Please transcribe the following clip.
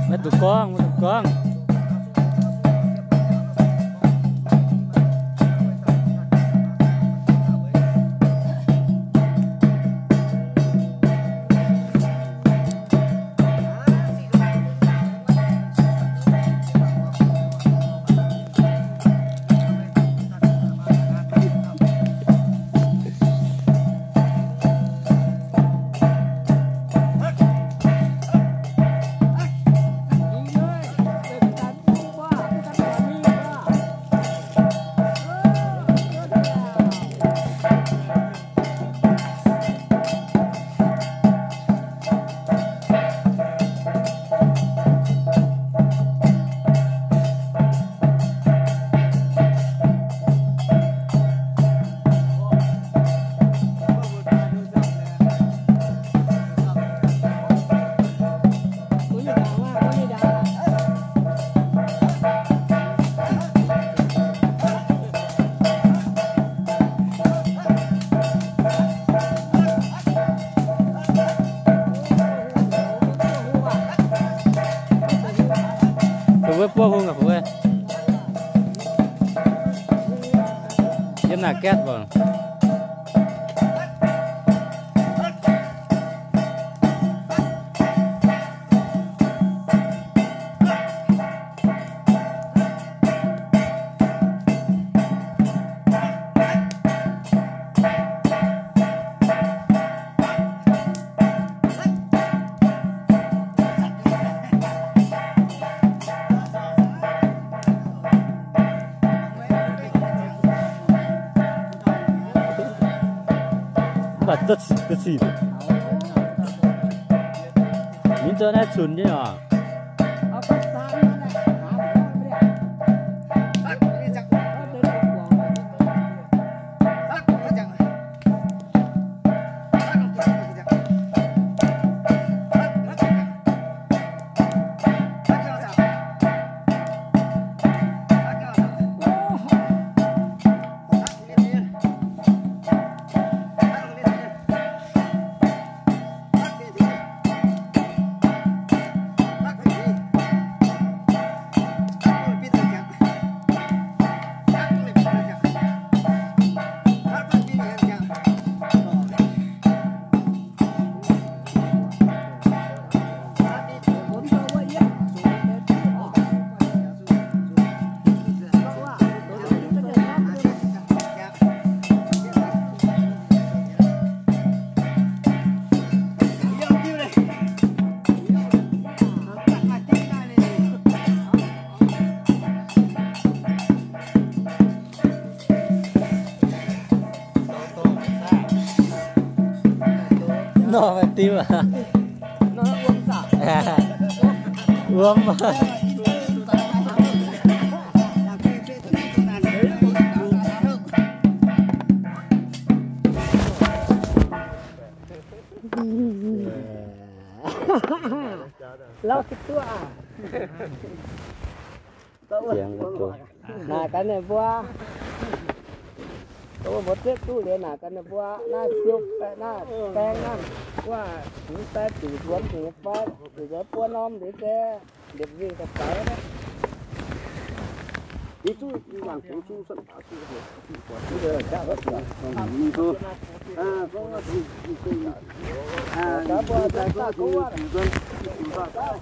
Maiv dungx gorngv, maiv dungx gorngv. Fu'jueiv buov hung aqv, fu'jueiv. Yiem naaic gaeqv mbuo. Mv baac duqv cin, duqv cin. Ninh zoux naaiv cunx nyei oc. Nor maiv diuv aqv. Wuom. Lauh duqv duqv aqv. Naaic gaax ninh mbuo, mbuo mbuo zieqv duqv liuz naaic gaax ninh mbuo, naaiv siou, naaiv baeng naaiv, wuov, mv baeng zuqc nzuonx, zuqc fai, zuqc nzuonx buo norm liuz se liepc nzingh daaih faix. Mbuo daaih